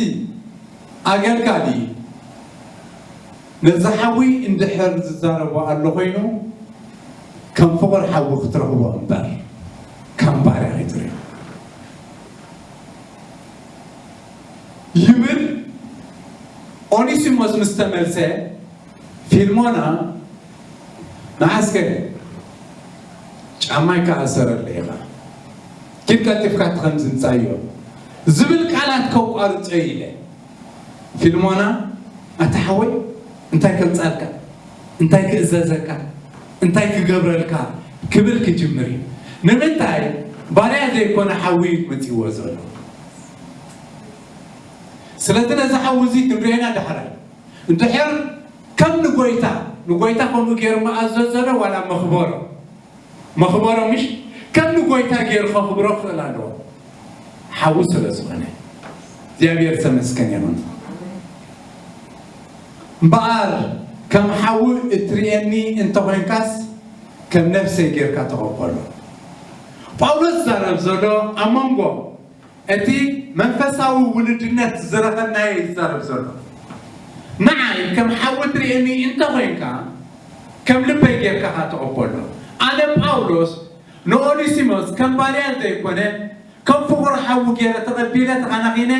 ኣገልጋሊ ነዚ ሓዊ እንድሕር ዝዛረቦ ኣሎ ኮይኑ ከም ፍቑር ሓዊ ክትረኽቦ እምበር ከም ባርያ ከይትርእዮ ይብል። ኦኒሲሞስ ምስ ተመልሰ ፊልሞና ንዓስከ ጫማይ ከኣሰረለ ኢኻ ኪድ ቀልጢፍካ እቲ ከምዚ ምጻዮ ዝብል ቃላት ከቋርጾ ኢለ ፊልሞና ኣታ ሓወይ እንታይ ከምጻልካ እንታይ ክእዘዘካ እንታይ ክገብረልካ ክብል ክጅምር እዩ። ንምንታይ ባርያ ዘይኮነ ሓዊ እዩ መጺዎ ዘሎ። ስለዚ ነዚ ሓዊ እዚ ክንሪኤና ዳሕራይ እንድሕር ከም ንጎይታ ንጎይታ ከምኡ ገይሩ መኣዘዘ ዶ ዋላ መኽበሮ መኽበሮ ምሽ ከም ንጎይታ ገይሩ ከኽብሮ ክኽእል ኣለዎ። ሓዊ ስለ ዝኾነ እግዚኣብሔር ዝተመስገነ ይኹን። እምበኣር ከም ሓዊ እትርእየኒ እንተኾይንካስ ከም ነፍሰይ ጌርካ ተቐበሎ። ጳውሎስ ዝዛረብ ዘሎ ኣብ መንጎ እቲ መንፈሳዊ ውልድነት ዝረኸብናዮ እዩ ዝዛረብ ዘሎ። ንዓይ ከም ሓዊ ትርእየኒ እንተኾይንካ ከም ልበይ ጌርካ ኻ ተቐበሎ። ኣነ ጳውሎስ ንኦኒሲሞስ ከም ባርያ ዘይኮነ ከም ፍቑር ሓዊ ጌረ ተቐቢለ ተኻናኺነ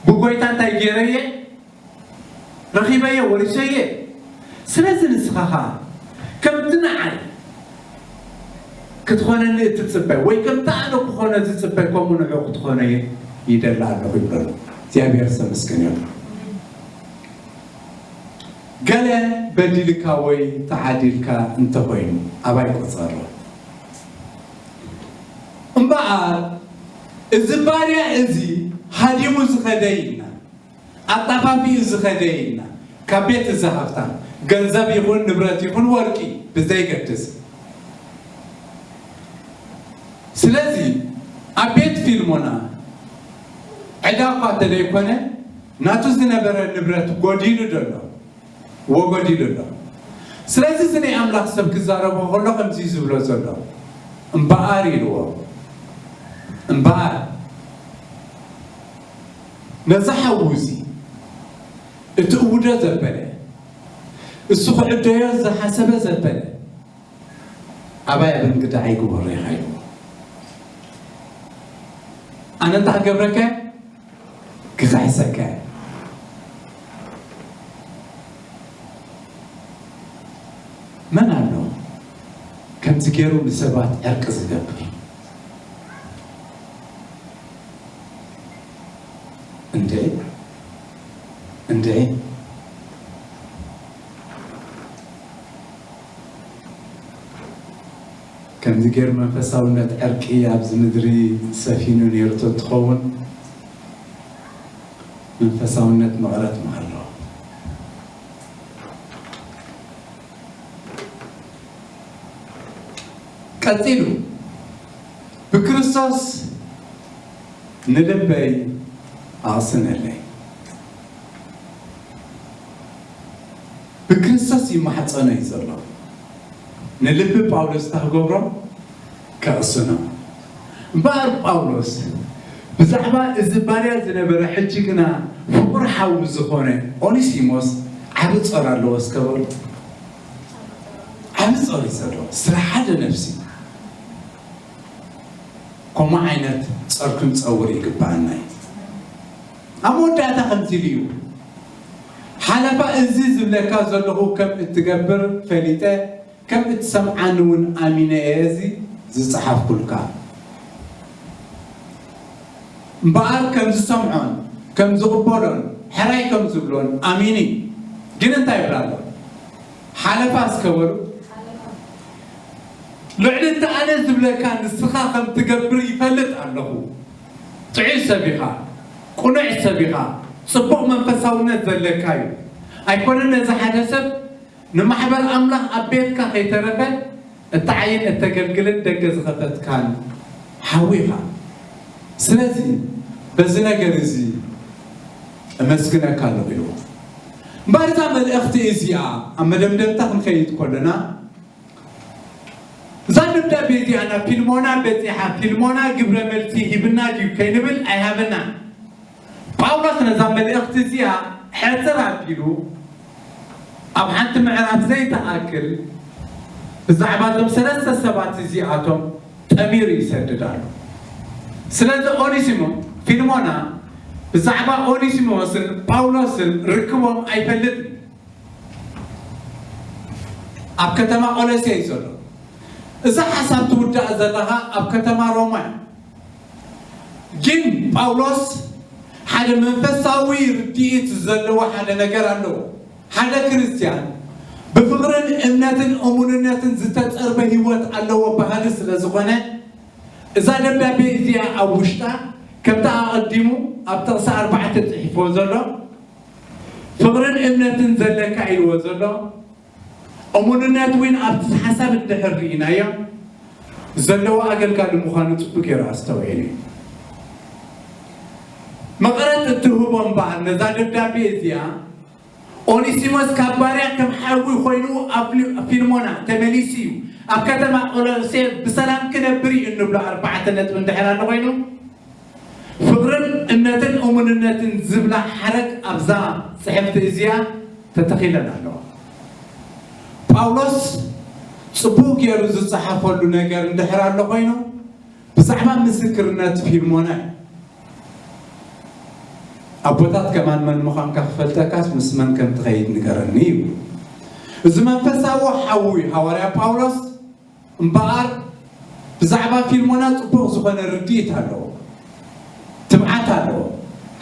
ብጎይታ እንታይ ጌረየ ረኺበዮ ወሪሰየ። ስለዚ ንስኻ ኸኣ ከምቲ ንዓይ ክትኾነኒ እትጽበ ወይ ከምቲ ኣነ ክኾነ ዝጽበ ከምኡ ንዑ ክትኾነ ይደሊ ኣለኹ ይብሎ። እግዚኣብሔር ዝተመስገነ ይኹን። ገለ በዲልካ ወይ ተዓዲልካ እንተኾይኑ ኣባይ ቆጸሮ። እምበኣር እዚ ባርያ እዚ ሃዲሙ ዝኸደ ኢልና፣ ኣጣፋፊኡ ዝኸደ ኢልና፣ ካብ ቤት እዚ ሃብታም፣ ገንዘብ ይኹን ንብረት ይኹን ወርቂ ብዘይገድስ። ስለዚ ኣብ ቤት ፊልሞና ዕዳ እኳ እንተደይኮነ፣ ናቱ ዝነበረ ንብረት ጎዲሉ ደሎ፣ ወጎዲሉ ኣሎ። ስለዚ እዚ ናይ ኣምላኽ ሰብ ክዛረቦ ከሎ ከምዚ እዩ ዝብሎ ዘሎ፣ እምበኣር ኢልዎ። እምበኣር ነዚ ሓዉ እዚ እቲ እውዶ ዘበለ፣ እሱ ክዕደዮ ዝሓሰበ ዘበለ፣ ኣባይ ኣብ እንግዳ ኣይግበሮ ኢኻ ኢልዎ። ኣነ እንታይ ክገብረካ? ክኽሕሰካ። መን ኣሎ ከምዚ ገይሩ ንሰባት ዕርቂ ዝገብር? እንድዒ፣ እንድዒ። ከምዚ ገይሩ መንፈሳውነት ዕርቂ ኣብዚ ምድሪ ሰፊኑ ነይሩ ተትኸውን፣ መንፈሳውነት መቐረት ምሃለዎ። ቀጺሉ፣ ብክርስቶስ ንልበይ ኣቕስነለይ። ብክርስቶስ ይማሕጸኖ እዩ ዘሎ። ንልቢ ጳውሎስ እንታይ ክገብሮ? ከቕስኖ። እምበኣር ጳውሎስ ብዛዕባ እዚ ባርያ ዝነበረ፣ ሕጂ ግና ፍቑር ሓዉ ዝኾነ ኦኔሲሞስ ዓቢ ጾር ኣለዎ እስከ በሉ። ዓቢ ጾር እዩ ዘለዎ። ስለ ሓደ ነፍሲ። ከምኡ ዓይነት ጾር ክንጸውር ይግብኣና እዩ። ኣብ መወዳእታ ከምዚ ኢሉ እዩ፣ ሓለፋ፣ እዚ ዝብለካ ዘለኹ ከም እትገብር ፈሊጠ፣ ከም እትሰምዓኒ እውን ኣሚነ እየ እዚ ዝጸሓፍኩልካ። እምበኣር ከም ዝሰምዖን ከም ዝቕበሎን ሕራይ ከም ዝብሎን ኣሚኑ እዩ። ግን እንታይ ይብል ኣሎ? ሓለፋ እስከ በሉ። ልዕሊ እቲ ኣነ ዝብለካ ንስኻ ከም ትገብር ይፈልጥ ኣለኹ። ጥዑይ ሰብ ኢኻ፣ ቅኑዕ ሰብ ኢኻ፣ ጽቡቕ መንፈሳውነት ዘለካ እዩ። ኣይኮነን ነዚ ሓደ ሰብ ንማሕበር ኣምላኽ ኣብ ቤትካ ከይተረፈ እትዓይን እተገልግልን ደገ ዝኸፈትካን ሓው ኢኻ። ስለዚ በዚ ነገር እዚ እመስግነካ ኣለኹ ኢልዎ። እምበኣር እዛ መልእኽቲ እዚኣ ኣብ መደምደምታ ክንከይድ ከለና፣ እዛ ደብዳቤ እዚኣ ናብ ፊልሞና በጺሓ፣ ፊልሞና ግብረ መልሲ ሂብና ድዩ ከይንብል ኣይሃበናን። ጳውሎስ ነዛ መልእኽቲ እዚኣ ሕጽር ኣቢሉ ኣብ ሓንቲ ምዕራፍ ዘይትኣክል ብዛዕባ እዞም ሰለስተ ሰባት እዚኣቶም ጠሚሩ ይሰድድ ኣሎ። ስለዚ ኦኔሲሞ፣ ፊልሞና ብዛዕባ ኦኔሲሞስን ጳውሎስን ርክቦም ኣይፈልጥን። ኣብ ከተማ ቆሎሴ እዩ ዘሎ። እዛ ሓሳብ ትውዳእ ዘለኻ ኣብ ከተማ ሮማ እዩ። ግን ጳውሎስ ሓደ መንፈሳዊ ርድኢት ዘለዎ ሓደ ነገር ኣለዎ። ሓደ ክርስትያን ብፍቕርን እምነትን እሙንነትን ዝተጸርበ ህይወት ኣለዎ በሃሊ ስለ ዝኾነ፣ እዛ ደብዳቤ እዚኣ ኣብ ውሽጣ፣ ከምቲ ኣቐዲሙ ኣብ ጥቕሲ ኣርባዕተ ጽሒፍዎ ዘሎ፣ ፍቕርን እምነትን ዘለካ ኢልዎ ዘሎ፣ እሙንነት እውን ኣብቲ ሓሳብ እንድሕር ርኢናዮ፣ ዘለዎ ኣገልጋሊ ምዃኑ ጽቡቕ ገይሩ ኣስተውዒሉ እዩ። መቐረት እትህቦ እምበኣር ነዛ ደብዳቤ እዚኣ፣ ኦኔሲሞስ ካብ ባርያ ከም ሓዊ ኮይኑ ኣብ ፊል-፣ ፊልሞና ተመሊሱ እዩ። ኣብ ከተማ ቆሎሴ ብሰላም ክነብር እዩ እንብሎ ኣርባዕተ ነጥቢ እንድሕር ኣሎ ኮይኑ፣ ፍቕርን እምነትን እሙንነትን ዝብላ ሓረግ ኣብዛ ጽሕፍቲ እዚኣ ተተኺለን ኣለዋ። ጳውሎስ ጽቡቕ ገይሩ ዝጸሓፈሉ ነገር እንድሕር ኣሎ ኮይኑ፣ ብዛዕባ ምስክርነት ፊልሞና እዩ። ኣቦታት ከማን መን ምዃንካ ክፈልጠካስ ምስ መን ከም ትኸይድ ንገረኒ እዩ። እዚ መንፈሳዊ ሓዊ ሃዋርያ ጳውሎስ እምበኣር ብዛዕባ ፊልሞና ጽቡቕ ዝኾነ ርድኢት ኣለዎ። ትብዓት ኣለዎ።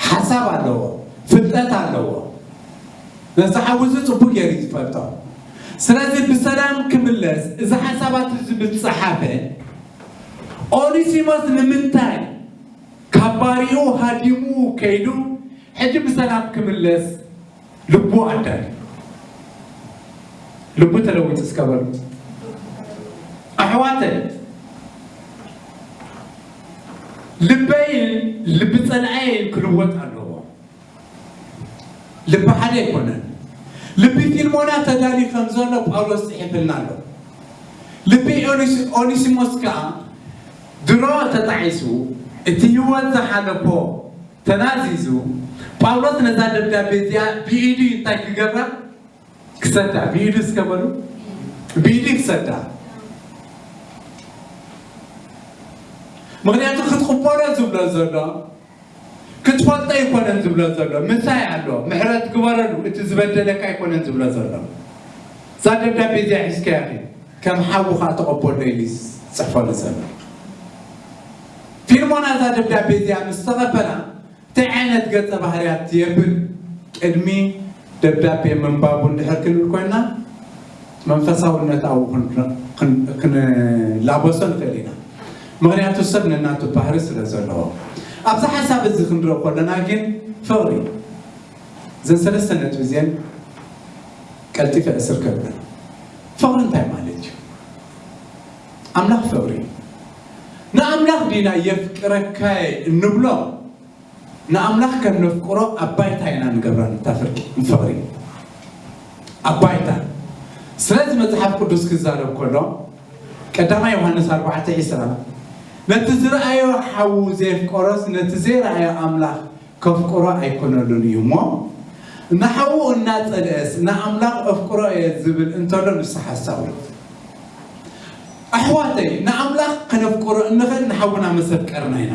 ሓሳብ ኣለዎ። ፍልጠት ኣለዎ። ነዚ ሓዊ እዚ ጽቡቕ ገይሩ እዩ ዝፈልጦ። ስለዚ ብሰላም ክምለስ እዚ ሓሳባት እዚ ምስ ጸሓፈ፣ ኦኒሲሞስ ንምንታይ ካብ ባሪኡ ሃዲሙ ከይዱ ሕጂ ብሰላም ክምለስ ልቡ ኣዳል? ልቡ ተለዊጡ እስከ በሉ። ኣሕዋተይ፣ ልበይን ልቢ ጸላኤይን ክልወጥ ኣለዎ። ልቢ ሓደ ኣይኮነን። ልቢ ፊልሞና ተዳልዩ ከም ዘሎ ጳውሎስ ጽሒፍልና ኣሎ። ልቢ ኦኒስ-፣ ኦኒሲሞስ ከኣ ድሮ ተጣዒሱ፣ እቲ ህይወት ዝሓለፎ ተናዚዙ፣ ጳውሎስ ነዛ ደብዳቤ እዚኣ ብኢዱ እንታይ ክገብራ? ክሰዳ። ብኢዱ እስከ በሉ። ብኢዱ ክሰዳ። ምኽንያቱ ክትቕበሎ ዝብሎ ዘሎ፣ ክትፈልጦ ኣይኮነን ዝብሎ ዘሎ፣ ምሳይ ኣሎ፣ ምሕረት ግበረሉ፣ እቲ ዝበደለካ ኣይኮነን ዝብሎ ዘሎ። እዛ ደብዳቤ እዚኣ ሒዝካያ ኢኺ፣ ከም ሓውኻ ተቐበሎ ኢሉ ዝጽሕፈሉ ዘሎ። ፊልሞና እዛ ደብዳቤ እዚኣ ምስ ተቐበላ፣ እንታይ ዓይነት ገጸ ባህርያት የብል? ቅድሚ ደብዳቤ ምንባቡ እንድሕር ክንብል ኮይና፣ መንፈሳውነት ኣብኡ ክን-፣ ክን-፣ ክንላበሶ ንኽእል ኢና። ምኽንያቱ ሰብ ነናቱ ባህሪ ስለ ዘለዎ። ኣብዚ ሓሳብ እዚ ክንሪኦ ከለና ግን ፍቕሪ፣ እዘን ሰለስተ ነጥቢ እዚአን ቀልጢፈ እስር ከብለን። ፍቕሪ እንታይ ማለት እዩ? ኣምላኽ ፍቕሪ እዩ። ንኣምላኽ ዲና የፍቅረካየ እንብሎ? ንኣምላኽ ከም ነፍቅሮ ኣብ ባይታ ኢና ንገብራ ነታ ፍርቂ፣ ፍቕሪ ኣብ ባይታ። ስለዚ መጽሓፍ ቅዱስ ክዛረብ ከሎ ቀዳማይ ዮሃንስ ኣርባዕተ ዕስራ፣ "ነቲ ዝረኣዮ ሓዉ ዘየፍቀሮስ ነቲ ዘይረኣዮ ኣምላኽ ከፍቅሮ ኣይኮነሉን እዩ እሞ፣ ንሓዉ እናጸልአስ ንኣምላኽ እፍቅሮ እየ ዝብል እንተሎ ንሱ ሓሳዊ እዩ።" ኣሕዋተይ፣ ንኣምላኽ ከነፍቅሮ እንኽእል ንሓውና ምስ ኣፍቀርና ኢና።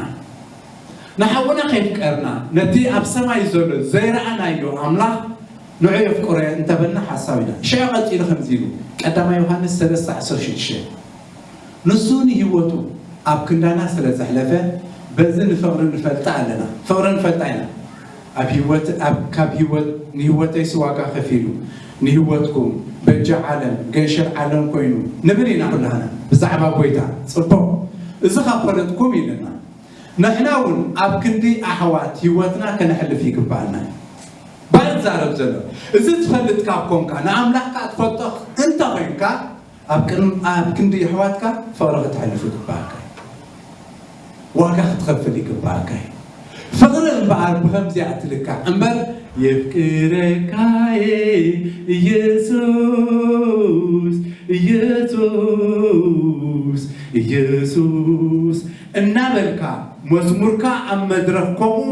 ንሓውና ከየፍቀርና፣ ነቲ ኣብ ሰማይ ዘሎ ዘይረኣናዮ ኣምላኽ ንዑ የፍቅሮ እየ እንተበልና ሓሳዊ ኢና። ሽዑ ቀጺሉ ከምዚ ኢሉ፣ ቀዳማይ ዮሃንስ ሰለስተ ዓሰርተ ሽዱሽተ፣ ንሱ ንህይወቱ ኣብ ክንዳና ስለ ዘሕለፈ፣ በዚ ንፍቕሪ ንፈልጣ ኣለና። ፍቕሪ ንፈልጣ ኢና። ኣብ ህይወት፣ ኣብ፣ ካብ ህይወት፣ ንህይወተይስ ዋጋ ከፊሉ፣ ንህይወትኩም በጃ ዓለም፣ ገንሸል ዓለም ኮይኑ ንብል ኢና ኩላህና ብዛዕባ ጎይታ። ጽቡቕ፣ እዚ ካብ ፈለጥኩም ኢልና፣ ንሕና እውን ኣብ ክንዲ ኣሕዋት ህይወትና ከነሕልፍ ይግባኣና። ባል ዛረብ ዘሎ፣ እዚ ትፈልጥ ካብ ኮንካ፣ ንኣምላኽካ ትፈልጦ እንተ ኾይንካ፣ ኣብ ቅድሚ፣ ኣብ ክንዲ ኣሕዋትካ ፍቕሪ ክተሕልፍ ይግባኣካ እዩ። ዋጋ ክትኸፍል ይግባኣካ እዩ። ፍቕሪ እምበኣር ብኸምዚኣ ትልካዕ እምበር፣ "የፍቅረካየ ኢየሱስ፣ ኢየሱስ፣ ኢየሱስ" እናበልካ፣ መዝሙርካ ኣብ መድረኽ፣ ከምኡ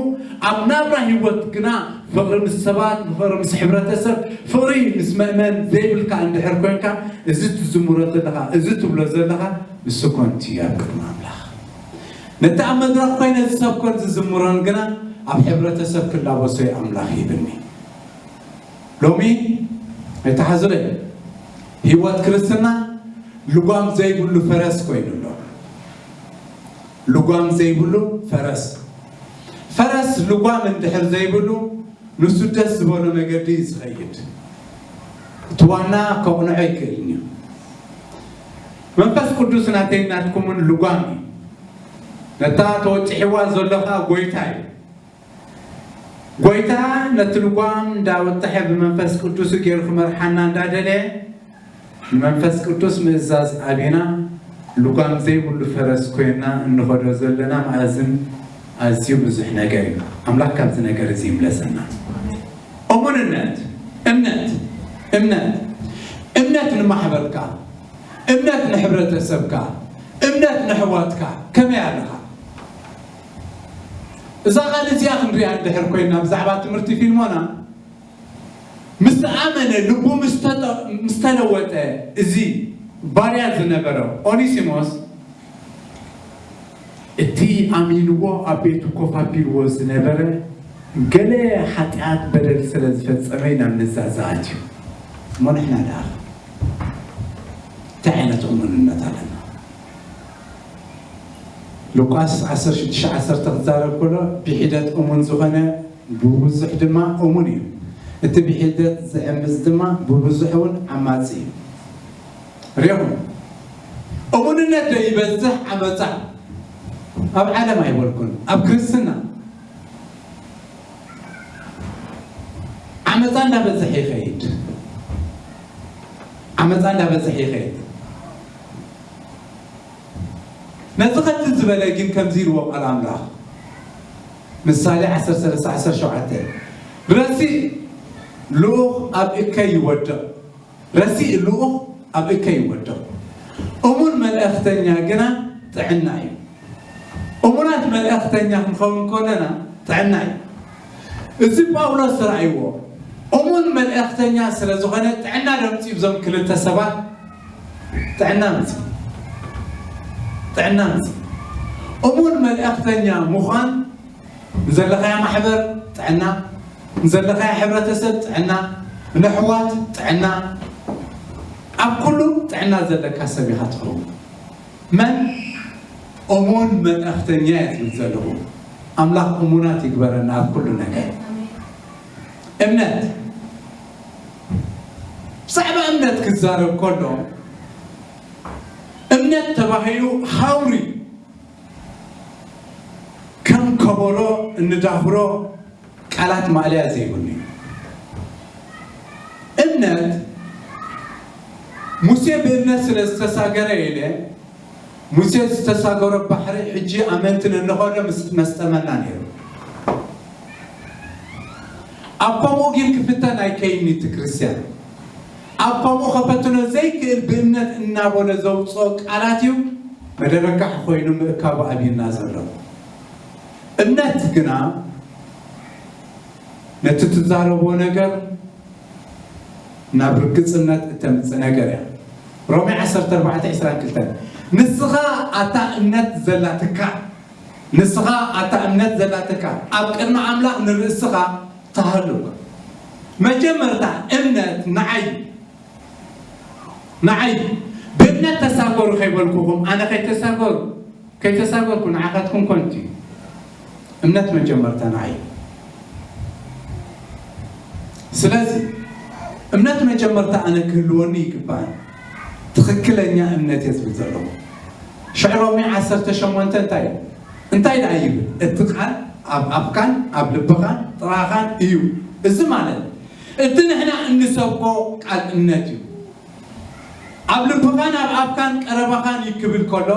ኣብ ናብራ ህይወት ግና ፍቕሪ ምስ ሰባት፣ ፍቕሪ ምስ ሕብረተሰብ፣ ፍቕሪ ምስ መእመን ዘይብልካ እንድሕር ኮንካ፣ እዚ ትዝምሮ ዘለኻ፣ እዚ ትብሎ ዘለኻ፣ ንሱ ኮንቲ እዩ ኣብ ቅድሚ ኣምላኽ። ነቲ ኣብ መድረኽ ኮይነ ዝሰብኮን ዝዝምሮን ግና ኣብ ሕብረተሰብ ክላበሶ እዩ ኣምላኽ ሂብኒ። ሎሚ፣ ኣይትሓዙለይ፣ ህይወት ክርስትና ልጓም ዘይብሉ ፈረስ ኮይኑ ኣሎ። ልጓም ዘይብሉ ፈረስ። ፈረስ ልጓም እንድሕር ዘይብሉ፣ ንሱ ደስ ዝበሎ መገዲ እዩ ዝኸይድ። እቲ ዋና ከቕንዖ ኣይክእልን እዩ። መንፈስ ቅዱስ ናተይን ናትኩምን ልጓም እዩ። ነታ ተወጢሕዋ ዘሎ ኸኣ ጎይታ እዩ። ጎይታ ነቲ ልጓም እንዳወጠሐ ብመንፈስ ቅዱሱ ገይሩ ክመርሓና እንዳደለየ፣ ንመንፈስ ቅዱስ ምእዛዝ ኣቢና፣ ልጓም ዘይብሉ ፈረስ ኮይና እንኸዶ ዘለና መኣዝን ኣዝዩ ብዙሕ ነገር እዩ። ኣምላኽ ካብዚ ነገር እዚ ይምለሰና። እሙንነት፣ እምነት፣ እምነት፣ እምነት ንማሕበርካ፣ እምነት ንሕብረተሰብካ፣ እምነት ንኣሕዋትካ ከመይ ኣለኻ? እዛ ቃል እዚኣ ክንሪኣ እንድሕር ኮይና ብዛዕባ ትምህርቲ ፊልሞና፣ ምስ ኣመነ፣ ልቡ ምስ ተጠ-፣ ምስ ተለወጠ፣ እዚ ባርያ ዝነበረ ኦኒሲሞስ፣ እቲ ኣሚንዎ ኣብ ቤቱ ኮፍ ኣቢልዎ ዝነበረ፣ ገለ ሓጢኣት በደል ስለ ዝፈጸመ እዩ ናብ ንዛዛ ኣትዩ። እሞ ንሕና ደኣ እንታይ ዓይነት እሙንነት ኣለና? ሉቃስ ዓሰርተ ሽዱሽተ ዓሰርተ ክዛረብ ከሎ፣ ብሒደት እሙን ዝኾነ ብብዙሕ ድማ እሙን እዩ። እቲ ብሒደት ዝዕምጽ ድማ ብብዙሕ እውን ዓማጺ እዩ። ርኢኹም፣ እሙንነት ዶ ይበዝሕ ዓመጻ? ኣብ ዓለም ኣይበልኩን፣ ኣብ ክርስትና ዓመጻ እንዳበዝሐ ይኸይድ። ዓመጻ እንዳበዝሐ ይኸይድ። ነዚ ኸትል ዝበለ ግን ከምዚ ኢልዎ ቃል ኣምላኽ፣ ምሳሌ ዓሰርተ ሰለስተ ዓሰርተ ሸውዓተ፣ ረሲእ ልኡኽ ኣብ እከይ ይወድቕ፣ ረሲእ ልኡኽ ኣብ እከይ ይወድቕ፣ እሙን መልእኽተኛ ግና ጥዕና እዩ። እሙናት መልእኽተኛ ክንኸውን ከለና ጥዕና እዩ። እዚ ጳውሎስ ተራእይዎ እሙን መልእኽተኛ ስለ ዝኾነ ጥዕና ደምፂ ብዞም ክልተ ሰባት ጥዕና ምፂ ጥዕና ምፂ እሙን መልእኽተኛ ምዃን ንዘለኻያ ማሕበር ጥዕና፣ ንዘለኻያ ሕብረተሰብ ጥዕና፣ ንኣሕዋት ጥዕና፣ ኣብ ኩሉ ጥዕና ዘለካ ሰብ ኢኻ ትኸውን። መን እሙን መልእኽተኛ እየ ዝብል ዘለኹ። ኣምላኽ እሙናት ይግበረና ኣብ ኩሉ ነገር። እምነት፣ ብዛዕባ እምነት ክዛረብ ከሎ እምነት ተባሂሉ ሃውሪ ከም ከበሮ እንዳፍሮ ቃላት ማእለያ ዘይብሉ እዩ። እምነት፣ ሙሴ ብእምነት ስለ ዝተሳገረ ኢለ፣ ሙሴ ዝተሳገሮ ባሕሪ ሕጂ ኣመንቲ ነንኸዶ ምስ መስጠመና ነይሩ። ኣብ ከምኡ ግን ክፍተን ኣይከይኒ እቲ ክርስትያን። ኣብ ከምኡ ከፈትኖ ዘይክእል ብእምነት እናበሎ ዘውፅኦ ቃላት እዩ መደረጋሕ ኮይኑ ምእካቡ ኣብዩና ዘሎ። እምነት ግና ነቲ ትዛረቦ ነገር ናብ ርግጽነት እተምጽእ ነገር እያ። ሮሜ ዓሰርተ ኣርባዕተ ዕስራን ክልተን፣ ንስኻ ኣታ እምነት ዘላትካ፣ ንስኻ ኣታ እምነት ዘላትካ፣ ኣብ ቅድሚ ኣምላኽ ንርእስኻ ተሃልው። መጀመርታ እምነት ንዓይ፣ ንዓይ ብእምነት ተሳገሩ ከይበልኩኹም፣ ኣነ ከይተሳገሩ፣ ከይተሳገርኩ ንዓኻትኩም ኮንቲ። እምነት መጀመርታ ንዓይ። ስለዚ እምነት መጀመርታ ኣነ ክህልወኒ ይግባእ። ትኽክለኛ እምነት እየ ዝብል ዘለኹ። ሽዑ ሮሜ ዓሰርተ ሸሞንተ እንታይ እዩ? እንታይ ደኣ ይብል? እቲ ቃል ኣብ ኣፍካን ኣብ ልብኻን ጥራኻን እዩ። እዚ ማለት እቲ ንሕና እንሰብኮ ቃል እምነት እዩ። ኣብ ልብኻን ኣብ ኣፍካን ቀረባኻን እዩ ክብል ከሎ፣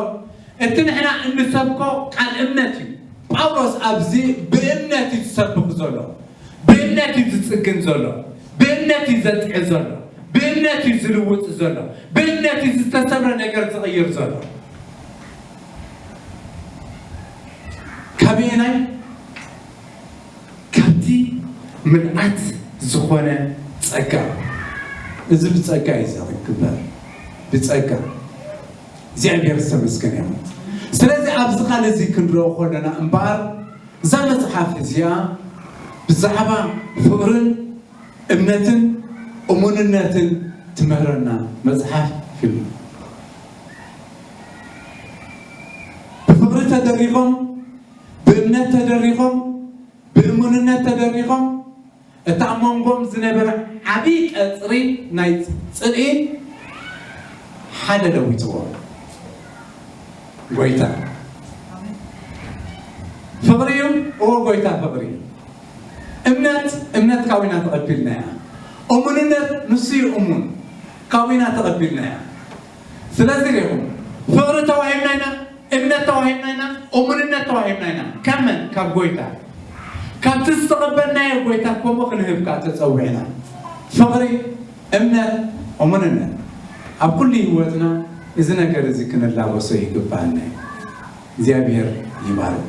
እቲ ንሕና እንሰብኮ ቃል እምነት እዩ። ጳውሎስ ኣብዚ ብእምነት እዩ ዝሰብኽ ዘሎ፣ ብእምነት እዩ ዝጽግን ዘሎ፣ ብእምነት እዩ ዘጥዕ ዘሎ፣ ብእምነት እዩ ዝልውጥ ዘሎ፣ ብእምነት እዩ ዝተሰብረ ነገር ዝቕይር ዘሎ። ካበየናይ? ካብቲ ምልኣት ዝኾነ ጸጋ። እዚ ብጸጋ እዩ ዝግበር፣ ብጸጋ። እግዚኣብሔር ዝተመስገነ ይኹን። ስለዚ ኣብዚ ቃል እዚ ክንረኦ ከለና እምበኣር፣ እዛ መጽሓፍ እዚኣ ብዛዕባ ፍቕርን እምነትን እሙንነትን ትምህረና መጽሓፍ እዩ። ብፍቕሪ ተደሪኾም፣ ብእምነት ተደሪኾም፣ ብእሙንነት ተደሪኾም፣ እቲ ኣብ መንጎም ዝነበረ ዓብዪ ቀጽሪ ናይ ጽልኢ ሓደ ለዊጥዎ። ጎይታ ፍቕሪ እዩ። እዎ፣ ጎይታ ፍቕሪ እዩ። እምነት፣ እምነት ካዊና ተቐቢልና ኢና። እሙንነት፣ ንሱ እዩ እሙን። ካዊና ተቐቢልና ኢና። ስለዚ ርኢኹም፣ ፍቕሪ ተዋሂብና ኢና፣ እምነት ተዋሂብና ኢና፣ እሙንነት ተዋሂብና ኢና። ካብ መን? ካብ ጎይታ። ካብቲ ዝተቐበልናዮ ጎይታ ከምኡ ክንህብ ከኣ ተጸዊዕና። ፍቕሪ፣ እምነት፣ እሙንነት። ኣብ ኩሉ ህይወትና እዚ ነገር እዚ ክንላበሶ ይግባኣና እዩ። እግዚኣብሔር ይባርክ።